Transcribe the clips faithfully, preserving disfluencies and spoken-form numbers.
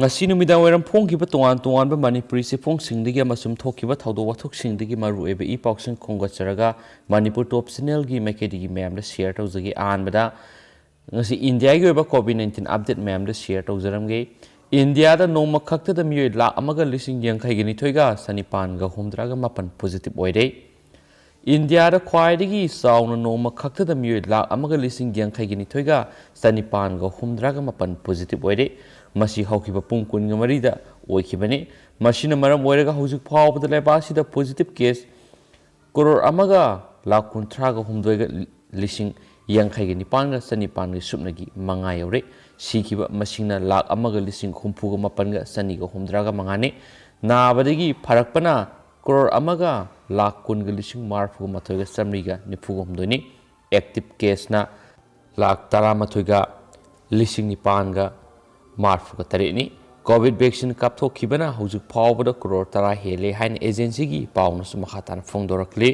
ꯉꯁꯤ ꯅꯨꯃꯤꯗꯥꯡ ꯋꯥꯏꯔꯝ ꯐꯣꯡꯈꯤꯕ ꯇꯣꯉꯥꯟ ꯇꯣꯉꯥꯟꯕ ꯃꯅꯤꯄꯨꯔꯤ ꯆꯦꯐꯣꯡꯁꯤꯡꯗꯒꯤ ꯑꯃꯁꯨꯡ ꯊꯣꯛꯈꯤꯕ ꯊꯧꯗꯣꯛ ꯋꯥꯊꯣꯛꯁꯤꯡꯗꯒꯤ ꯃꯔꯨꯑꯣꯏꯕ ꯏ ꯄꯥꯎꯁꯤꯡ ꯈꯣꯝꯒꯠꯆꯔꯒ ꯃꯅꯤꯄꯨꯔ ꯇꯣꯞ ꯆꯦꯅꯦꯜꯒꯤ ꯃꯥꯏꯀꯩꯗꯒꯤ ꯃꯌꯥꯝꯗ ꯁꯤꯌꯔ ꯇꯧꯖꯒꯦ꯫ ꯑꯍꯥꯟꯕꯗ ꯉꯁꯤ ꯏꯟꯗꯤꯌꯥꯒꯤ ꯑꯣꯏꯕ ꯀꯣꯚꯤꯗ ꯅꯥꯏꯟꯇꯤꯟ ꯑꯞꯗꯦꯠ ꯃꯌꯥꯝꯗ ꯁꯤꯌꯔ ꯇꯧꯖꯔꯝꯒꯦ꯫ ꯏꯟꯗꯤꯌꯥꯗ ꯅꯣꯡꯃ ꯈꯛꯇꯗ ꯃꯤꯑꯣꯏ ꯂꯥꯈ ꯑꯃꯒ ꯂꯤꯁꯤꯡ ꯌꯥꯡꯈꯩꯒ ꯅꯤꯊꯣꯏꯒ ꯆꯅꯤꯄꯥꯟꯒ ꯍꯨꯝꯗ꯭ꯔꯥꯒ ꯃꯥꯄꯟ ꯄꯣꯖꯤꯇꯤꯚ ꯑꯣꯏꯔꯦ꯫ ꯏꯟꯗꯤꯌꯥꯗ ꯈ꯭ꯋꯥꯏꯗꯒꯤ ꯆꯥꯎꯅ ꯅꯣꯡꯃ ꯈꯛꯇꯗ ꯃꯤꯑꯣꯏ ꯂꯥꯈ ꯑꯃꯒ ꯂꯤꯁꯤꯡ ꯌꯥꯡꯈꯩꯒ ꯅꯤꯊꯣꯏꯒ ꯆꯅꯤꯄꯥꯟꯒ ꯍꯨꯝꯗ꯭ꯔꯥꯒ ꯃꯥꯄꯟ ꯄꯣꯖꯤꯇꯤꯚ ꯑꯣꯏꯔꯦ꯫ ꯃꯁꯤ ꯍꯧꯈꯤꯕ ꯄꯨꯡ ꯀꯨꯟꯒ ꯃꯔꯤꯗ ꯑꯣꯏꯈꯤꯕꯅꯤ꯫ ꯃꯁꯤꯅ ꯃꯔꯝ ꯑꯣꯏꯔꯒ ꯍꯧꯖꯤꯛ ꯐꯥꯎꯕꯗ ꯂꯩꯕꯥꯛ ꯑꯁꯤꯗ ꯄꯣꯖꯤꯇꯤꯚ ꯀꯦꯁ ꯀꯔꯣꯔ ꯑꯃꯒ ꯂꯥꯈ ꯀꯨꯟꯊ꯭ꯔꯥꯒ ꯍꯨꯝꯗꯣꯏꯒ ꯂꯤꯁꯤꯡ ꯌꯥꯡꯈꯩꯒ ꯅꯤꯄꯥꯟꯒ ꯆꯅꯤꯄꯥꯟꯒꯤ ꯁꯨꯞꯅꯒꯤ ꯃꯉꯥ ꯌꯧꯔꯦ꯫ ꯁꯤꯈꯤꯕ ꯃꯁꯤꯡꯅ ꯂꯥꯈ ꯑꯃꯒ ꯂꯤꯁꯤꯡ ꯍꯨꯝꯐꯨꯒ ꯃꯥꯄꯟꯒ ꯆꯅꯤꯒ ꯍꯨꯝꯗ꯭ꯔꯥꯒ ꯃꯉꯥꯅꯤ꯫ ꯅꯥꯕꯗꯒꯤ ꯐꯔꯛꯄꯅ ꯀꯔꯣꯔ ꯑꯃꯒ ꯂꯥꯈ ꯀꯨꯟꯒ ꯂꯤꯁꯤꯡ ꯃꯔꯤꯐꯨꯒ ꯃꯥꯊꯣꯏꯒ ꯆꯥꯃꯔꯤꯒ ꯅꯤꯐꯨꯒ ꯍꯨꯝꯗꯣꯏꯅꯤ꯫ ꯑꯦꯛꯇꯤꯚ ꯀꯦꯁꯅ ꯂꯥꯈ ꯇꯔꯥꯃꯥꯊꯣꯏꯒ ꯂꯤꯁꯤꯡ ꯅꯤꯄꯥꯟꯒ ꯃꯔꯤꯐꯨꯒ ꯇꯔꯦꯠꯅꯤ꯫ ꯀꯣꯚꯤꯗ ꯚꯦꯛꯁꯤꯟ ꯀꯥꯞꯊꯣꯛꯈꯤꯕꯅ ꯍꯧꯖꯤꯛ ꯐꯥꯎꯕꯗ ꯀꯔꯣꯔ ꯇꯔꯥ ꯍꯦꯜꯂꯦ ꯍꯥꯏꯅ ꯑꯦꯖꯦꯟꯁꯤꯒꯤ ꯄꯥꯎꯅꯁꯨ ꯃꯈꯥ ꯇꯥꯅ ꯐꯣꯡꯗꯣꯔꯛꯂꯤ꯫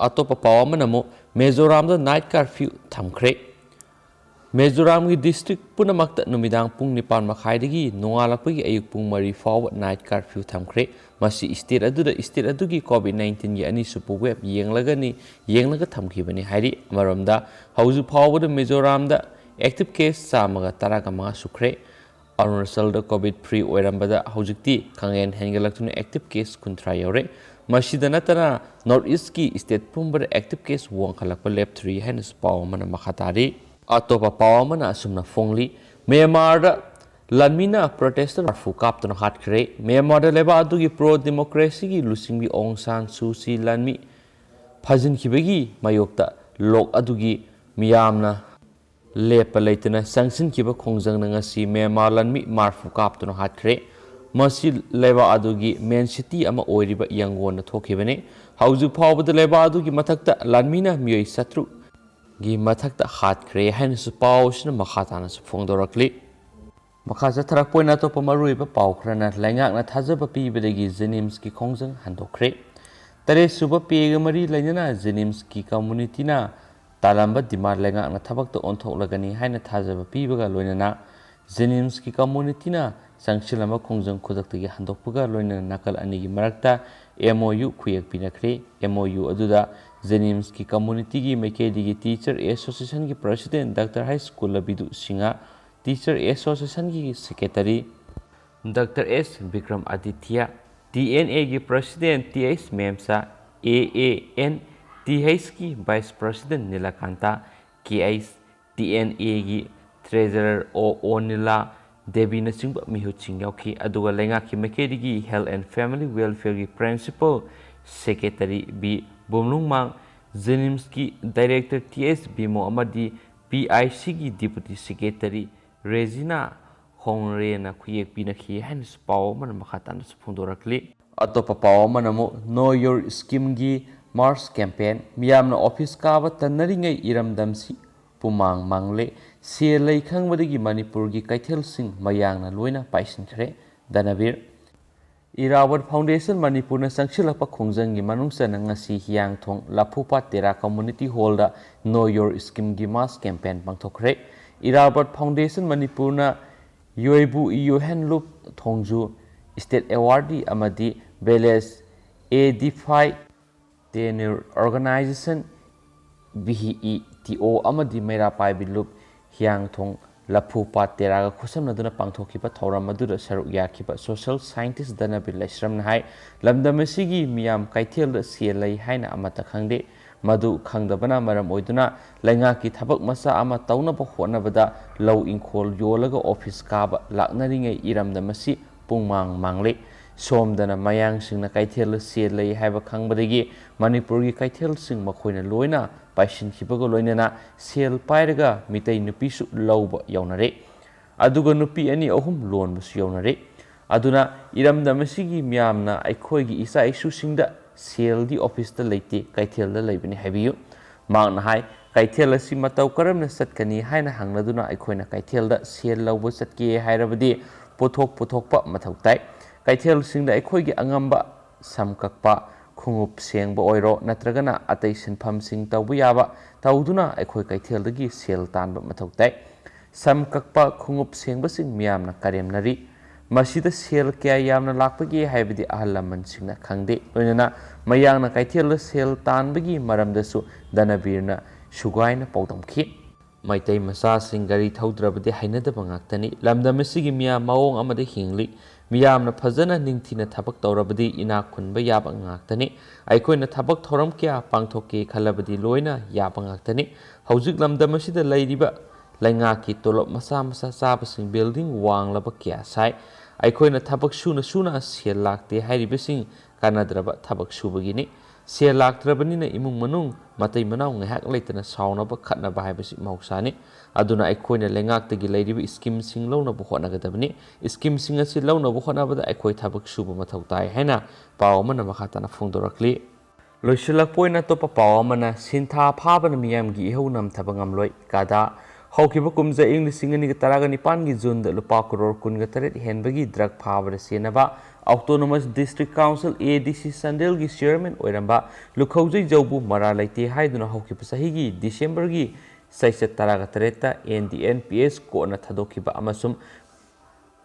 ꯑꯇꯣꯞꯄ ꯄꯥꯎ ꯑꯃꯅ ꯑꯃꯨꯛ ꯃꯤꯖꯣꯔꯥꯝꯗ ꯅꯥꯏꯠ ꯀꯥꯔꯐ꯭ꯌꯨ ꯊꯝꯈ꯭ꯔꯦ꯫ ꯃꯤꯖꯣꯔꯥꯝꯒꯤ ꯗꯤꯁꯇ꯭ꯔꯤꯛ ꯄꯨꯝꯅꯃꯛꯇ ꯅꯨꯃꯤꯗꯥꯡ ꯄꯨꯡ ꯅꯤꯄꯥꯟ ꯃꯈꯥꯏꯗꯒꯤ ꯅꯣꯡꯉꯥꯜꯂꯛꯄꯒꯤ ꯑꯌꯨꯛ ꯄꯨꯡ ꯃꯔꯤ ꯐꯥꯎꯕ ꯅꯥꯏꯠ ꯀꯥꯔꯐ꯭ꯌꯨ ꯊꯝꯈ꯭ꯔꯦ꯫ ꯃꯁꯤ ꯁ꯭ꯇꯦꯠ ꯑꯗꯨꯗ, ꯁ꯭ꯇꯦꯠ ꯑꯗꯨꯒꯤ ꯀꯣꯚꯤꯗ ꯅꯥꯏꯟꯇꯤꯟꯒꯤ ꯑꯅꯤꯁꯨꯕ ꯋꯦꯕ ꯌꯦꯡꯂꯒꯅꯤ, ꯌꯦꯡꯂꯒ ꯊꯝꯈꯤꯕꯅꯤ ꯍꯥꯏꯔꯤ꯫ ꯑꯃꯔꯣꯝꯗ ꯍꯧꯖꯤꯛ ꯐꯥꯎꯕꯗ ꯃꯤꯖꯣꯔꯥꯝꯗ ꯑꯦꯛꯇꯤꯚ ꯀꯦꯁ ꯆꯥꯝꯃꯒ ꯇꯔꯥꯒ ꯃꯉꯥ ꯁꯨꯈ꯭ꯔꯦ꯫ ꯑꯔꯨꯅꯥꯆꯜꯗ ꯀꯣꯚꯤꯗ ꯐ꯭ꯔꯤ ꯑꯣꯏꯔꯝꯕꯗ ꯍꯧꯖꯤꯛꯇꯤ ꯈꯪꯍꯦꯟ ꯍꯦꯟꯒꯠꯂꯛꯇꯨꯅ ꯑꯦꯛꯇꯤꯚ ꯀꯦꯁ ꯀꯨꯟꯊ꯭ꯔꯥ ꯌꯧꯔꯦ꯫ ꯃꯁꯤꯗ ꯅꯠꯇꯅ ꯅꯣꯔꯠ ꯏꯁꯀꯤ ꯁ꯭ꯇꯦꯠ ꯄꯨꯝꯕꯗ ꯑꯦꯛꯇꯤꯚ ꯀꯦꯁ ꯋꯥꯡꯈꯠꯂꯛꯄ ꯂꯦꯞꯇ꯭ꯔꯤ ꯍꯥꯏꯅꯁꯨ ꯄꯥꯎ ꯑꯃꯅ ꯃꯈꯥ ꯇꯥꯔꯤ꯫ ꯑꯇꯣꯞꯄ ꯄꯥꯎ ꯑꯃꯅ ꯑꯁꯨꯝꯅ ꯐꯣꯡꯂꯤ, ꯃ꯭ꯌꯥꯟꯃꯥꯔꯗ ꯂꯥꯟꯃꯤꯅ ꯄ꯭ꯔꯣꯇꯦꯁꯇꯔ ꯃꯔꯤꯐꯨ ꯀꯥꯞꯇꯨꯅ ꯍꯥꯠꯈ꯭ꯔꯦ꯫ ꯃ꯭ꯌꯥꯟꯃꯥꯔꯗ ꯂꯩꯕꯥꯛ ꯑꯗꯨꯒꯤ ꯄ꯭ꯔꯣ ꯗꯦꯃꯣꯀ꯭ꯔꯦꯁꯤꯒꯤ ꯂꯨꯆꯤꯡꯕꯤ ꯑꯣꯡ ꯁꯥꯟ ꯁꯨ ꯆꯤ ꯂꯥꯟꯃꯤ ꯐꯥꯖꯤꯟꯈꯤꯕꯒꯤ ꯃꯥꯌꯣꯛꯇ ꯂꯣꯛ ꯑꯗꯨꯒꯤ ꯃꯤꯌꯥꯝꯅ ꯂꯦꯞꯄ ꯂꯩꯇꯅ ꯆꯪꯁꯤꯟꯈꯤꯕ ꯈꯣꯡꯖꯪꯅ ꯉꯁꯤ ꯃ꯭ꯌꯥꯟꯃꯥꯔ ꯂꯥꯟꯃꯤ ꯃꯔꯤꯐꯨ ꯀꯥꯞꯇꯨꯅ ꯍꯥꯠꯈ꯭ꯔꯦ꯫ ꯃꯁꯤ ꯂꯩꯕꯥꯛ ꯑꯗꯨꯒꯤ ꯃꯦꯟ ꯁꯤꯇꯤ ꯑꯃ ꯑꯣꯏꯔꯤꯕ ꯌꯪꯒꯣꯟꯗ ꯊꯣꯛꯈꯤꯕꯅꯤ꯫ ꯍꯧꯖꯤꯛ ꯐꯥꯎꯕꯗ ꯂꯩꯕꯥꯛ ꯑꯗꯨꯒꯤ ꯃꯊꯛꯇ ꯂꯥꯟꯃꯤꯅ ꯃꯤꯑꯣꯏ ꯆꯥꯇ꯭ꯔꯨꯛ ꯒꯤ ꯃꯊꯛꯇ ꯍꯥꯠꯈ꯭ꯔꯦ ꯍꯥꯏꯅꯁꯨ ꯄꯥꯎ ꯑꯁꯤꯅ ꯃꯈꯥ ꯇꯥꯅꯁꯨ ꯐꯣꯡꯗꯣꯔꯛꯂꯤ꯫ ꯃꯈꯥ ꯆꯠꯊꯔꯛꯄ ꯑꯣꯏꯅ ꯑꯇꯣꯞꯄ ꯃꯔꯨꯑꯣꯏꯕ ꯄꯥꯎ ꯈꯔꯅ ꯂꯩꯉꯥꯛꯅ ꯊꯥꯖꯕ ꯄꯤꯕꯗꯒꯤ ꯖꯦꯅꯤꯝꯁꯀꯤ ꯈꯣꯡꯖꯪ ꯍꯟꯗꯣꯛꯈ꯭ꯔꯦ꯫ ꯇꯔꯦꯠ ꯁꯨꯕ ꯄꯦꯒ ꯃꯔꯤ ꯂꯩꯅꯅ ꯖꯦꯅꯤꯝꯁꯀꯤ ꯀꯝꯃꯨꯅꯤꯇꯤꯅ ꯇꯥꯂꯝꯕ ꯗꯤꯃꯥꯟ ꯂꯩꯉꯥꯛꯅ ꯊꯕꯛꯇ ꯑꯣꯟꯊꯣꯛꯂꯒꯅꯤ ꯍꯥꯏꯅ ꯊꯥꯖꯕ ꯄꯤꯕꯒ ꯂꯣꯏꯅꯅ ꯖꯦꯅꯤꯝꯁꯀꯤ ꯀꯝꯃꯨꯅꯤꯇꯤꯅ ꯆꯪꯁꯤꯜꯂꯝꯕ ꯈꯣꯡꯖꯪ ꯈꯨꯗꯛꯇꯒꯤ ꯍꯟꯗꯣꯛꯄꯒ ꯂꯣꯏꯅꯅ ꯅꯥꯀꯜ ꯑꯅꯤꯒꯤ ꯃꯔꯛꯇ M O U ꯈꯨꯌꯦꯛ ꯄꯤꯅꯈ꯭ꯔꯦ꯫ M O U ꯑꯗꯨꯗ ꯖꯦꯅꯤꯝꯁꯀꯤ ꯀꯝꯃꯨꯅꯤꯇꯤꯒꯤ ꯃꯥꯏꯀꯩꯗꯒꯤ Teacher Associationꯒꯤ President Doctor H Kulabidhu Singha, Teacher Associationꯒꯤ Secretary Doctor S Bikram Aditya, T N Aꯒꯤ President T H Memsa, A A N T Hꯀꯤ Vice President Nilakanta, K H T N Aꯒꯤ Treasurer O O Nila ꯗꯦꯕꯤꯅꯆꯤꯡꯕ ꯃꯤꯍꯨꯠꯁꯤꯡ ꯌꯥꯎꯈꯤ꯫ ꯑꯗꯨꯒ ꯂꯩꯉꯥꯛꯀꯤ ꯃꯥꯏꯀꯩꯗꯒꯤ Health and Family Welfareꯒꯤ Principal Secretary B ꯕꯨꯝꯂꯨꯡꯃꯥꯡ, ꯖꯦꯅꯤꯝꯁꯀꯤ Director T H Bimo ꯑꯃꯗꯤ P I Cꯒꯤ Deputy Secretary ꯔꯦꯖꯤꯅꯥ ꯍꯣꯡꯔꯦꯅ ꯈꯨꯌꯦꯛ ꯄꯤꯅꯈꯤ ꯍꯥꯏꯅꯁꯨ ꯄꯥꯎ ꯑꯃꯅ ꯃꯈꯥ ꯇꯥꯅꯁꯨ ꯐꯣꯡꯗꯣꯔꯛꯂꯤ꯫ ꯑꯇꯣꯞꯄ ꯄꯥꯎ ꯑꯃꯅ ꯑꯃꯨꯛ Know Your Schemeꯒꯤ Mass Campaign, ꯃꯤꯌꯥꯝꯅ ꯑꯣꯐꯤꯁ ꯀꯥꯕ ꯇꯟꯅꯔꯤꯉꯩ ꯏꯔꯝꯗꯝꯁꯤ ꯄꯨꯃꯥꯡ ꯃꯥꯡꯂꯦ, ꯁꯦꯜ ꯂꯩ ꯈꯪꯕꯗꯒꯤ ꯃꯅꯤꯄꯨꯔꯒꯤ ꯀꯩꯊꯦꯜꯁꯤꯡ ꯃꯌꯥꯡꯅ ꯂꯣꯏꯅ ꯄꯥꯏꯁꯤꯟꯈ꯭ꯔꯦ꯫ ꯙꯅꯕꯤꯔ꯫ ꯏꯔꯥꯕꯠ Foundation ꯃꯅꯤꯄꯨꯔꯅ ꯆꯪꯁꯤꯜꯂꯛꯄ ꯈꯣꯡꯖꯪꯒꯤ ꯃꯅꯨꯡ ꯆꯟꯅ ꯉꯁꯤ ꯍꯤꯌꯥꯡꯊꯣꯡ ꯂꯐꯨꯄꯥꯠ ꯇꯦꯔꯥ Community Hallꯗ Know Your Schemeꯒꯤ Mass Campaign ꯄꯥꯡꯊꯣꯛꯈ꯭ꯔꯦ꯫ ꯏꯔꯥꯕꯠ Foundation ꯃꯅꯤꯄꯨꯔꯅ ꯌꯣꯏꯕꯨ ꯏꯌꯣꯍꯦꯟ ꯂꯨꯞ ꯊꯣꯡꯖꯨ State Awardee ꯑꯃꯗꯤ Village Edify Tenure Organization, V E T O, ꯑꯃꯗꯤ ꯃꯩꯔꯥ ꯄꯥꯏꯕꯤ ꯂꯨꯞ ꯍꯤꯌꯥꯡꯊꯣꯡ ꯂꯐꯨꯄꯥꯠ ꯇꯦꯔꯥꯒ ꯈꯨꯠꯁꯝꯅꯗꯨꯅ ꯄꯥꯡꯊꯣꯛꯈꯤꯕ ꯊꯧꯔꯝ ꯑꯗꯨꯗ ꯁꯔꯨꯛ ꯌꯥꯈꯤꯕ social scientist ꯙꯅꯕꯤꯔ ꯂꯩꯁ꯭ꯔꯝꯅ ꯍꯥꯏ, ꯂꯝꯗꯝ ꯑꯁꯤꯒꯤ ꯃꯤꯌꯥꯝ ꯀꯩꯊꯦꯜꯗ ꯁꯦꯜ ꯂꯩ ꯍꯥꯏꯅ ꯑꯃꯠꯇ ꯈꯪꯗꯦ꯫ ꯃꯗꯨ ꯈꯪꯗꯕꯅ ꯃꯔꯝ ꯑꯣꯏꯗꯨꯅ ꯂꯩꯉꯥꯛꯀꯤ ꯊꯕꯛ ꯃꯆꯥ ꯑꯃ ꯇꯧꯅꯕ ꯍꯣꯠꯅꯕꯗ ꯂꯧ ꯏꯪꯈꯣꯜ ꯌꯣꯜꯂꯒ ꯑꯣꯐꯤꯁ ꯀꯥꯕ ꯂꯥꯛꯅꯔꯤꯉꯩ ꯏꯔꯝꯗꯝ ꯑꯁꯤ ꯄꯨꯡꯃꯥꯡ ꯃꯥꯡꯂꯦ꯫ ꯁꯣꯝꯗꯅ ꯃꯌꯥꯡꯁꯤꯡꯅ ꯀꯩꯊꯦꯜꯗ ꯁꯦꯜ ꯂꯩ ꯍꯥꯏꯕ ꯈꯪꯕꯗꯒꯤ ꯃꯅꯤꯄꯨꯔꯒꯤ ꯀꯩꯊꯦꯜꯁꯤꯡ ꯃꯈꯣꯏꯅ ꯂꯣꯏꯅ ꯄꯥꯏꯁꯤꯟꯈꯤꯕꯒ ꯂꯣꯏꯅꯅ ꯁꯦꯜ ꯄꯥꯏꯔꯒ ꯃꯤꯇꯩ ꯅꯨꯄꯤꯁꯨ ꯂꯧꯕ ꯌꯥꯎꯅꯔꯦ꯫ ꯑꯗꯨꯒ ꯅꯨꯄꯤ ꯑꯅꯤ ꯑꯍꯨꯝ ꯂꯣꯟꯕꯁꯨ ꯌꯥꯎꯅꯔꯦ꯫ ꯑꯗꯨꯅ ꯏꯔꯝꯗꯝ ꯑꯁꯤꯒꯤ ꯃꯤꯌꯥꯝꯅ ꯑꯩꯈꯣꯏꯒꯤ ꯏꯆꯥ ꯏꯁꯨꯁꯤꯡꯗ ꯁꯦꯜꯗꯤ ꯑꯣꯐꯤꯁꯇ ꯂꯩꯇꯦ, ꯀꯩꯊꯦꯜꯗ ꯂꯩꯕꯅꯤ ꯍꯥꯏꯕꯤꯌꯨ꯫ ꯃꯍꯥꯛꯅ ꯍꯥꯏ, ꯀꯩꯊꯦꯜ ꯑꯁꯤ ꯃꯇꯧ ꯀꯔꯝꯅ ꯆꯠꯀꯅꯤ ꯍꯥꯏꯅ ꯍꯪꯅꯗꯨꯅ ꯑꯩꯈꯣꯏꯅ ꯀꯩꯊꯦꯜꯗ ꯁꯦꯜ ꯂꯧꯕ ꯆꯠꯀꯦ ꯍꯥꯏꯔꯕꯗꯤ ꯄꯣꯠꯊꯣꯛ ꯄꯨꯊꯣꯛꯄ ꯃꯊꯧ ꯇꯥꯏ꯫ ꯀꯩꯊꯦꯜꯁꯤꯡꯗ ꯑꯩꯈꯣꯏꯒꯤ ꯑꯉꯝꯕ ꯁꯝ ꯀꯛꯄ, ꯈꯣꯡꯎꯞ ꯁꯦꯡꯕ ꯑꯣꯏꯔꯣ ꯅꯠꯇ꯭ꯔꯒꯅ ꯑꯇꯩ ꯁꯤꯟꯐꯝꯁꯤꯡ ꯇꯧꯕ ꯌꯥꯕ ꯇꯧꯗꯨꯅ ꯑꯩꯈꯣꯏ ꯀꯩꯊꯦꯜꯗꯒꯤ ꯁꯦꯜ ꯇꯥꯟꯕ ꯃꯊꯧ ꯇꯥꯏ꯫ ꯁꯝ ꯀꯛꯄ, ꯈꯣꯡꯎꯞ ꯁꯦꯡꯕꯁꯤꯡ ꯃꯤꯌꯥꯝꯅ ꯀꯔꯦꯝꯅꯔꯤ꯫ ꯃꯁꯤꯗ ꯁꯦꯜ ꯀꯌꯥ ꯌꯥꯝꯅ ꯂꯥꯛꯄꯒꯦ ꯍꯥꯏꯕꯗꯤ ꯑꯍꯜ ꯂꯃꯟꯁꯤꯡꯅ ꯈꯪꯗꯦ꯫ ꯂꯣꯏꯅꯅ ꯃꯌꯥꯡꯅ ꯀꯩꯊꯦꯜꯗ ꯁꯦꯜ ꯇꯥꯟꯕꯒꯤ ꯃꯔꯝꯗꯁꯨ ꯗꯅꯕꯤꯔꯅ ꯁꯨꯒꯥꯏꯅ ꯄꯥꯎꯗꯝꯈꯤ꯫ ꯃꯩꯇꯩ ꯃꯆꯥꯁꯤꯡ ꯒꯥꯔꯤ ꯊꯧꯗ꯭ꯔꯕꯗꯤ ꯍꯩꯅꯗꯕ ꯉꯥꯛꯇꯅꯤ꯫ ꯂꯝꯗꯝ ꯑꯁꯤꯒꯤ ꯃꯤꯌꯥꯝ ꯃꯑꯣꯡ ꯑꯃꯗ ꯍꯤꯡꯂꯤ꯫ ꯃꯤꯌꯥꯝꯅ ꯐꯖꯅ ꯅꯤꯡꯊꯤꯅ ꯊꯕꯛ ꯇꯧꯔꯕꯗꯤ ꯏꯅꯥꯛ ꯈꯨꯟꯕ ꯌꯥꯕ ꯉꯥꯛꯇꯅꯤ꯫ ꯑꯩꯈꯣꯏꯅ ꯊꯕꯛ ꯊꯧꯔꯝ ꯀꯌꯥ ꯄꯥꯡꯊꯣꯛꯀꯦ ꯈꯜꯂꯕꯗꯤ ꯂꯣꯏꯅ ꯌꯥꯕ ꯉꯥꯛꯇꯅꯤ꯫ ꯍꯧꯖꯤꯛ ꯂꯝꯗꯝ ꯑꯁꯤꯗ ꯂꯩꯔꯤꯕ ꯂꯩꯉꯥꯛꯀꯤ ꯇꯣꯂꯣꯞ ꯃꯆꯥ ꯃꯆꯥ ꯆꯥꯕꯁꯤꯡ building ꯋꯥꯡꯂꯕ ꯀꯌꯥ ꯁꯥꯏ꯫ ꯑꯩꯈꯣꯏꯅ ꯊꯕꯛ ꯁꯨꯅ ꯁꯨꯅ ꯁꯦꯜ ꯂꯥꯛꯇꯦ ꯍꯥꯏꯔꯤꯕꯁꯤꯡ ꯀꯥꯟꯅꯗ꯭ꯔꯕ ꯊꯕꯛ ꯁꯨꯕꯒꯤꯅꯤ꯫ ꯁꯦꯜ ꯂꯥꯛꯇ꯭ꯔꯕꯅꯤꯅ ꯏꯃꯨꯡ ꯃꯅꯨꯡ ꯃꯇꯩ ꯃꯅꯥꯎ ꯉꯥꯏꯍꯥꯛ ꯂꯩꯇꯅ ꯁꯥꯎꯅꯕ ꯈꯠꯅꯕ ꯍꯥꯏꯕꯁꯤ ꯃꯍꯧꯁꯥꯅꯤ꯫ ꯑꯗꯨꯅ ꯑꯩꯈꯣꯏꯅ ꯂꯩꯉꯥꯛꯇꯒꯤ ꯂꯩꯔꯤꯕ scheme ꯁꯤꯡ ꯂꯧꯅꯕ ꯍꯣꯠꯅꯒꯗꯕꯅꯤ꯫ Scheme ꯁꯤꯡ ꯑꯁꯤ ꯂꯧꯅꯕ ꯍꯣꯠꯅꯕꯗ ꯑꯩꯈꯣꯏ ꯊꯕꯛ ꯁꯨꯕ ꯃꯊꯧ ꯇꯥꯏ ꯍꯥꯏꯅ ꯄꯥꯎ ꯑꯃꯅ ꯃꯈꯥ ꯇꯥꯅ ꯐꯣꯡꯗꯣꯔꯛꯂꯤ꯫ ꯂꯣꯏꯁꯤꯜꯂꯛꯄ ꯑꯣꯏꯅ ꯑꯇꯣꯞꯄ ꯄꯥꯎ ꯑꯃꯅ, ꯁꯤꯟꯊꯥ ꯐꯥꯕꯅ ꯃꯤꯌꯥꯝꯒꯤ ꯏꯍꯧ ꯅꯝꯊꯕ ꯉꯝꯂꯣꯏ, ꯀꯗꯥ꯫ ꯍꯧꯈꯤꯕ ꯀꯨꯝꯖꯥ ꯏꯪ ꯂꯤꯁꯤꯡ ꯑꯅꯤꯒ ꯇꯔꯥꯒ ꯅꯤꯄꯥꯟꯒꯤ June ꯗ ꯂꯨꯄꯥ ꯀꯔꯣꯔ ꯀꯨꯟꯒ ꯇꯔꯦꯠ ꯍꯦꯟꯕꯒꯤ drug ꯐꯥꯕꯗ ꯆꯦꯟꯅꯕ Autonomous District Council, A D C, ꯆꯥꯟꯗꯦꯜꯒꯤ chairman ꯑꯣꯏꯔꯝꯕ ꯂꯨꯈꯧꯖꯩ ꯖꯧꯕꯨ ꯃꯔꯥꯜ ꯂꯩꯇꯦ ꯍꯥꯏꯗꯨꯅ ꯍꯧꯈꯤꯕ ꯆꯍꯤꯒꯤ December ꯒꯤ ꯆꯩꯆꯠ ꯇꯔꯥꯒ ꯇꯔꯦꯠꯇ N D N P S court ꯅ ꯊꯥꯗꯣꯛꯈꯤꯕ ꯑꯃꯁꯨꯡ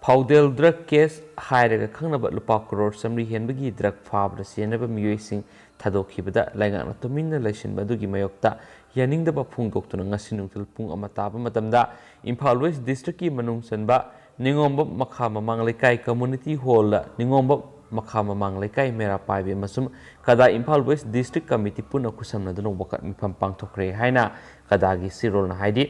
ꯐꯥꯎꯗꯦꯜ drug case ꯍꯥꯏꯔꯒ ꯈꯪꯅꯕ ꯂꯨꯄꯥ ꯀꯔꯣꯔ ꯆꯥꯃꯔꯤ ꯍꯦꯟꯕꯒꯤ drug ꯐꯥꯕꯗ ꯆꯦꯟꯅꯕ ꯃꯤꯑꯣꯏꯁꯤꯡ ꯊꯥꯗꯣꯛꯈꯤꯕꯗ ꯂꯩꯉꯥꯛꯅ ꯇꯨꯃꯤꯟꯅ ꯂꯩꯁꯤꯟꯕ ꯑꯗꯨꯒꯤ ꯃꯥꯌꯣꯛꯇ ꯌꯥꯅꯤꯡꯗꯕ ꯐꯣꯡꯗꯣꯛꯇꯨꯅ ꯉꯁꯤ ꯅꯨꯡꯊꯤꯜ ꯄꯨꯡ ꯑꯃ ꯇꯥꯕ ꯃꯇꯝꯗ ꯏꯝꯐꯥꯜ West District ꯀꯤ ꯃꯅꯨꯡ ꯆꯟꯕ ꯅꯤꯉꯣꯝꯕꯝ ꯃꯈꯥ ꯃꯃꯥꯡ ꯂꯩꯀꯥꯏ community hall ꯗ ꯅꯤꯉꯣꯝꯕꯝ ꯃꯈꯥ ꯃꯃꯥꯡ ꯂꯩꯀꯥꯏ ꯃꯩꯔꯥ ꯄꯥꯏꯕꯤ ꯑꯃꯁꯨꯡ ꯀꯗꯥ ꯏꯝꯐꯥꯜ West District Committee ꯄꯨꯟꯅ ꯈꯨꯠꯁꯝꯅꯗꯨꯅ ꯋꯥꯀꯠ ꯃꯤꯐꯝ ꯄꯥꯡꯊꯣꯛꯈ꯭ꯔꯦ ꯍꯥꯏꯅ ꯀꯗꯥꯒꯤ ꯆꯦꯔꯣꯜꯅ ꯍꯥꯏꯔꯤ꯫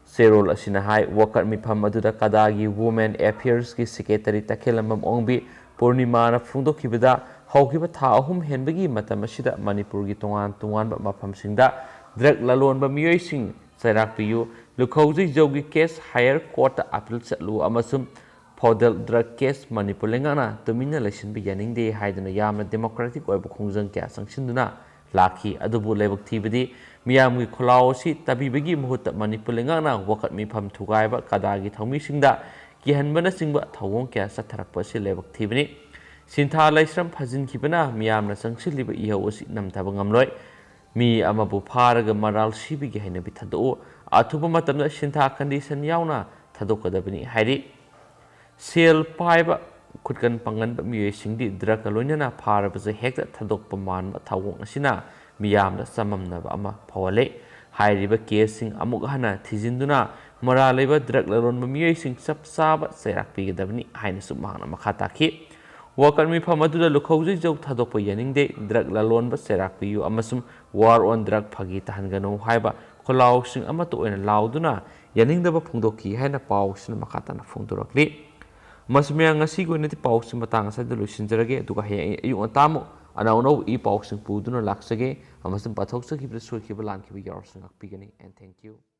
ꯆꯦꯔꯣꯜ ꯑꯁꯤꯅ ꯍꯥꯏ, ꯋꯥꯀꯠ ꯃꯤꯐꯝ ꯑꯗꯨꯗ ꯀꯗꯥꯒꯤ Women Affairs ꯀꯤ secretary ꯇꯈꯦꯜꯂꯝꯕꯝ ꯑꯣꯡꯕꯤ ꯄꯨꯔꯅꯤꯃꯥꯅ ꯐꯣꯡꯗꯣꯛꯈꯤꯕꯗ, ꯍꯧꯈꯤꯕ ꯊꯥ ꯑꯍꯨꯝ ꯍꯦꯟꯕꯒꯤ ꯃꯇꯝ ꯑꯁꯤꯗ ꯃꯅꯤꯄꯨꯔꯒꯤ ꯇꯣꯉꯥꯟ ꯇꯣꯉꯥꯟꯕ ꯃꯐꯝꯁꯤꯡꯗ drug ꯂꯂꯣꯟꯕ ꯃꯤꯑꯣꯏꯁꯤꯡ ꯆꯩꯔꯥꯛ ꯄꯤꯌꯨ, ꯂꯨꯈꯧꯖꯩ ꯖꯧꯒꯤ case higher court ꯇ appeal ꯆꯠꯂꯨ ꯑꯃꯁꯨꯡ ꯐꯥꯎꯗꯦꯜ drug case ꯃꯅꯤꯄꯨꯔ ꯂꯩꯉꯥꯛꯅ ꯇꯨꯃꯤꯟꯅ ꯂꯩꯁꯤꯟꯕ ꯌꯥꯅꯤꯡꯗꯦ ꯍꯥꯏꯗꯨꯅ ꯌꯥꯝꯅ democratic ꯑꯣꯏꯕ ꯈꯣꯡꯖꯪ ꯀꯌꯥ ꯆꯪꯁꯤꯟꯗꯨꯅ ꯂꯥꯛꯈꯤ꯫ ꯑꯗꯨꯕꯨ ꯂꯥꯏꯕꯛ ꯊꯤꯕꯗꯤ ꯃꯤꯌꯥꯝꯒꯤ ꯈꯣꯜꯂꯥꯎ ꯑꯁꯤ ꯇꯥꯕꯤꯕꯒꯤ ꯃꯍꯨꯠꯇ ꯃꯅꯤꯄꯨꯔ ꯂꯩꯉꯥꯛꯅ ꯋꯥꯀꯠ ꯃꯤꯐꯝ ꯊꯨꯒꯥꯏꯕ, ꯀꯗꯥꯒꯤ ꯊꯧꯃꯤꯁꯤꯡꯗ ꯀꯤꯍꯟꯕꯅꯆꯤꯡꯕ ꯊꯧꯑꯣꯡ ꯀꯌꯥ ꯆꯠꯊꯔꯛꯄ ꯑꯁꯤ ꯂꯥꯏꯕꯛ ꯊꯤꯕꯅꯤ꯫ ꯁꯤꯟꯊꯥ ꯂꯥꯏꯁ꯭ꯔꯝ ꯐꯥꯖꯤꯟꯈꯤꯕꯅ ꯃꯤꯌꯥꯝꯅ ꯆꯪꯁꯤꯜꯂꯤꯕ ꯏꯍꯧ ꯑꯁꯤ ꯅꯝꯊꯕ ꯉꯝꯂꯣꯏ꯫ ꯃꯤ ꯑꯃꯕꯨ ꯐꯥꯔꯒ ꯃꯔꯥꯜ ꯁꯤꯕꯒꯤ ꯍꯩꯅꯕꯤ ꯊꯥꯗꯣꯛꯎ꯫ ꯑꯊꯨꯕ ꯃꯇꯝꯗ ꯁꯤꯟꯊꯥ ꯈꯟꯗꯤ ꯁꯟ ꯌꯥꯎꯅ ꯊꯥꯗꯣꯛꯀꯗꯕꯅꯤ ꯍꯥꯏꯔꯤ꯫ ꯁꯦꯜ ꯄꯥꯏꯕ ꯈꯨꯠꯀꯟ ꯄꯥꯡꯒꯟꯕ ꯃꯤꯑꯣꯏꯁꯤꯡꯗꯤ ꯗ꯭ꯔꯒꯀ ꯂꯣꯏꯅꯅ ꯐꯥꯔꯕꯁꯨ ꯍꯦꯛꯇ ꯊꯥꯗꯣꯛꯄ ꯃꯥꯟꯕ ꯊꯧꯑꯣꯡ ꯑꯁꯤꯅ ꯃꯤꯌꯥꯝꯗ ꯆꯃꯝꯅꯕ ꯑꯃ ꯐꯥꯎꯍꯜꯂꯦ꯫ ꯍꯥꯏꯔꯤꯕ ꯀꯦꯁꯁꯤꯡ ꯑꯃꯨꯛ ꯍꯟꯅ ꯊꯤꯖꯤꯟꯗꯨꯅ ꯃꯔꯥꯜ ꯂꯩꯕ ꯗ꯭ꯔꯒ ꯂꯂꯣꯟꯕ ꯃꯤꯑꯣꯏꯁꯤꯡ ꯆꯞ ꯆꯥꯕ ꯆꯩꯔꯥꯛ ꯄꯤꯒꯗꯕꯅꯤ ꯍꯥꯏꯅꯁꯨ ꯃꯍꯥꯛꯅ ꯃꯈꯥ ꯇꯥꯈꯤ꯫ ꯋꯥꯀꯠ ꯃꯤꯐꯝ ꯑꯗꯨꯗ ꯂꯨꯈꯧꯖꯩꯖꯧ ꯊꯥꯗꯣꯛꯄ ꯌꯥꯅꯤꯡꯗꯦ, ꯗ꯭ꯔꯒ ꯂꯂꯣꯟꯕ ꯆꯩꯔꯥꯛ ꯄꯤꯌꯨ ꯑꯃꯁꯨꯡ ꯋꯥꯔ ꯑꯣꯟ ꯗ꯭ꯔꯒ ꯐꯥꯒꯤ ꯇꯥꯍꯟꯒꯅꯨ ꯍꯥꯏꯕ ꯈꯣꯜꯂꯥꯎꯁꯤꯡ ꯑꯃꯠꯇ ꯑꯣꯏꯅ ꯂꯥꯎꯗꯨꯅ ꯌꯥꯅꯤꯡꯗꯕ ꯐꯣꯡꯗꯣꯛꯈꯤ ꯍꯥꯏꯅ ꯄꯥꯎꯁꯤꯅ ꯃꯈꯥ ꯇꯥꯅ ꯐꯣꯡꯗꯣꯔꯛꯂꯤ꯫ ꯃꯁꯤ ꯃꯌꯥꯝ ꯉꯁꯤꯒꯤ ꯑꯣꯏꯅꯗꯤ ꯄꯥꯎꯁꯤ ꯃꯇꯥꯡ ꯑꯁꯤꯗ ꯂꯣꯏꯁꯤꯟꯖꯔꯒꯦ, ꯑꯗꯨꯒ ꯍꯌꯦꯡ ꯑꯌꯨꯛ ꯉꯟꯇꯥ ꯑꯃꯨꯛ ꯑꯅꯧ ꯑꯅꯧꯕ ꯏ ꯄꯥꯎꯁꯤꯡ ꯄꯨꯗꯨꯅ ꯂꯥꯛꯆꯒꯦ, ꯑꯃꯁꯨꯡ ꯄꯥꯊꯣꯛꯆꯈꯤꯕꯗ ꯁꯣꯏꯈꯤꯕ ꯂꯥꯟꯈꯤꯕ ꯌꯥꯎꯔꯁꯨ ꯉꯥꯛꯄꯤꯒꯅꯤ꯫ And thank you.